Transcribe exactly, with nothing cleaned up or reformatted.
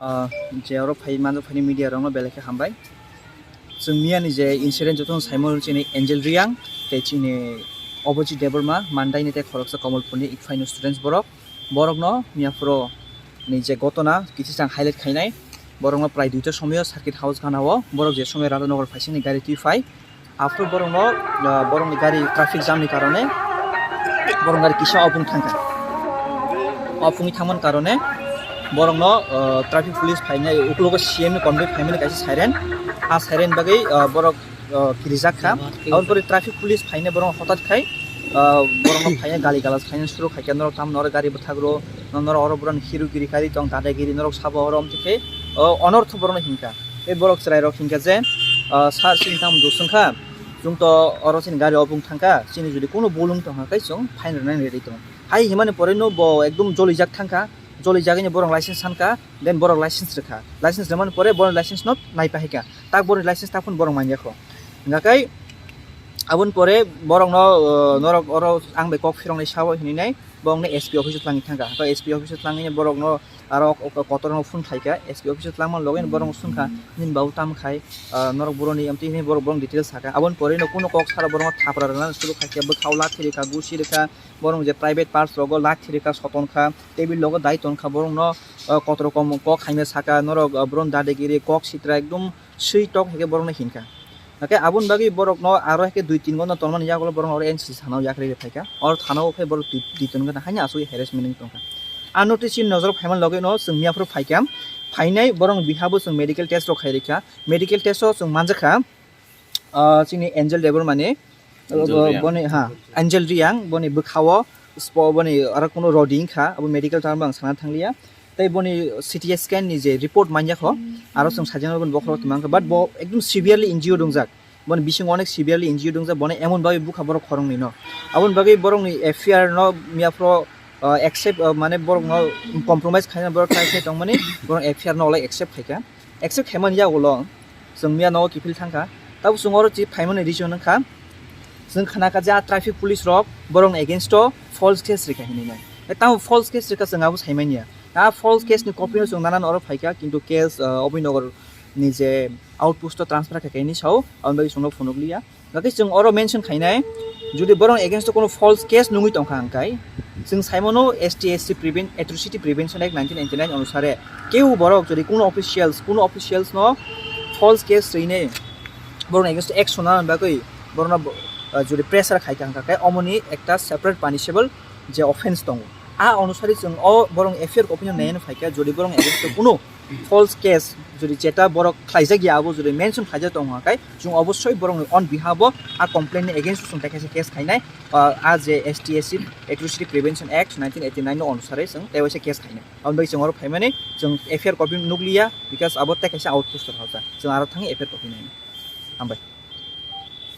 Ah, je oro phai manjak phani media rokno belai khe hambai. Chwng miyani je incident jotono saimano chini Angel Reang tei chini Abhijit Debbarma, Mandai ni tei khoroksa Kamalpur ni Ikphai ni students borok. Borokno miyaphuru ni je gotona kithi chang highlight khainai. Borokno prai duita somoyo circuit house gana o borok je somoyo Radhanagar phaisingni gari twi phai. Aphuru borokno, ah, borokni gari traffic jam ni karone borok gari kisa opung thangkha. Opungwi thangmani karone borokno, ah, traffic police phainai, ukulogo C M ni konboi phaimani kaisa siren. A siren bagwi, ah, borok, ah, kirijak kha. Aboni pore traffic police phainai borok hotat khai, ah, borokno phainai gali galas khainai suru khaikha, "Norok tamo norok gari bwthagro, norok oro borokni hiru giri kari tong, dadagiri norok sabo oro," amtwi khe, ah, onortho borokno hinkha. Tei borok chwrairok hinkha je, ah, "Sir, chini tamo dusung kha, chwng to oro chini gari opung thangkha, chini jodi kuno bolong tongkha khe chwng fine rwnani ready tongo." Hai himani poreno bo ekdom jolijak thangkha, jolijagwino borok license sankha, then borok license rwkha. License rwmani pore borok license no naipahaikha, tak borok license tak phano borok manyakho. Hingkha khe aboni pore borokno, ah, "Norok oro ang bai kok phiroknai sao," hinwi nai borokno S P office o twlangwi thangkha. Hingkha S P office o twlangwi borokno aro ok-, ok-, kotorno phone khaikha, S P office o twlangmani loge borok swngkha, "Nini babu tamo khai, ah, norok boroni," amtwi hwnwi borok, borok details sakha. Aboni poreno kuno kok sara borokno thapra rwna suru khaikha, bwkhao lathi rwkha, gusi rwkha, borok je private parts rogo lathi rwkha, soton kha, table logo dai ton kha, borokno, ah, kotor kom kok hamya saka, "Norok, ah, boroni dadagiri, kok sitra ekdom swi tok," hai khe borokno hinkha. Hake aboni bagwi borokno aro hai khe dui tin ghonta tongmani yagulo borokno oro N C C thana o yakarwi rwphaikha. Oro thana o khe borok dui, dui tin ghonta haino asugwi harassment wngwi tongkha. A notice chini nojoro phaimani logino chwng miyaphuru phaikha. Phainai borokni bihabo chwng medical test rok khai rikha. Medical test o chwng manjakha, ah, chini Angel Debbarma ni, Angel Reang. Boni, ha, Angel Reang, boni bwkhao spo-, boni aro kuno rodi wngkha, abo medical term ang sana thangliya. Tei boni C T scan ni je report manyakho, aro chwng sajano boni bokhorok tongmangkha, but bo ekdom severely injured wngjak. Boni bisingo onek severely injured wngjak, bono emon bagwi bukha borok khoroknwi no. Aboni bagwi borokni F I R no miyaphuru, ah, accept, ah, mane borokno compromise khaina borok try khai tongmani, borok F I R no olai accept khaikha. Accept khaimani yagulo chwng miya nogo kiphil thangkha. Tabuk chwng oro chi phaimani reason wngkha, chwng khnakha je a traffic police rok borokni against o false case rikha hinwi nai. Tamo false case rikha chwng abo saimanya. A false case ni copy no chwng nana oro phaikha, kintu case, ah, Abhinagar ni je outpost o transfer khaikha hinwi sao, aboni bagwi chwngno phunukliya. Hwnkhe chwng oro mention khainai, jodi borok against o kuno false case nungwi tongkha hwnkhe, chwng saimano S T S C Prevent-, Atrocity Prevention Act nineteen eighty-nine onusare keu borok jodi kuno officials, kuno officials no false case rwinai borok against o action nana bagwi borokno bo-, ah, jodi pressure khaikha hwnkhe omoni ekta separate punishable je offense tongo. A onusari chwng o borok F I R copy no naiya phaikha, jodi borok against o kuno false case jodi jeta borok khlaijak ya abo jodi mention khlaijak tongo hwnkhe chwng obosoi borokni on behalf o a complaint ni against o chwng tei kaisa case khainai, ah, a je S T S C Atrocity Prevention Act nineteen eighty-nine no onusare chwng tei waisa case khainai. Aboni bagwi chwng oro phaimani chwng F I R copy nukliya, because abo tei kaisa outpost rok hokjak, chwng aro thangwi F I R copy nainai. Hambai.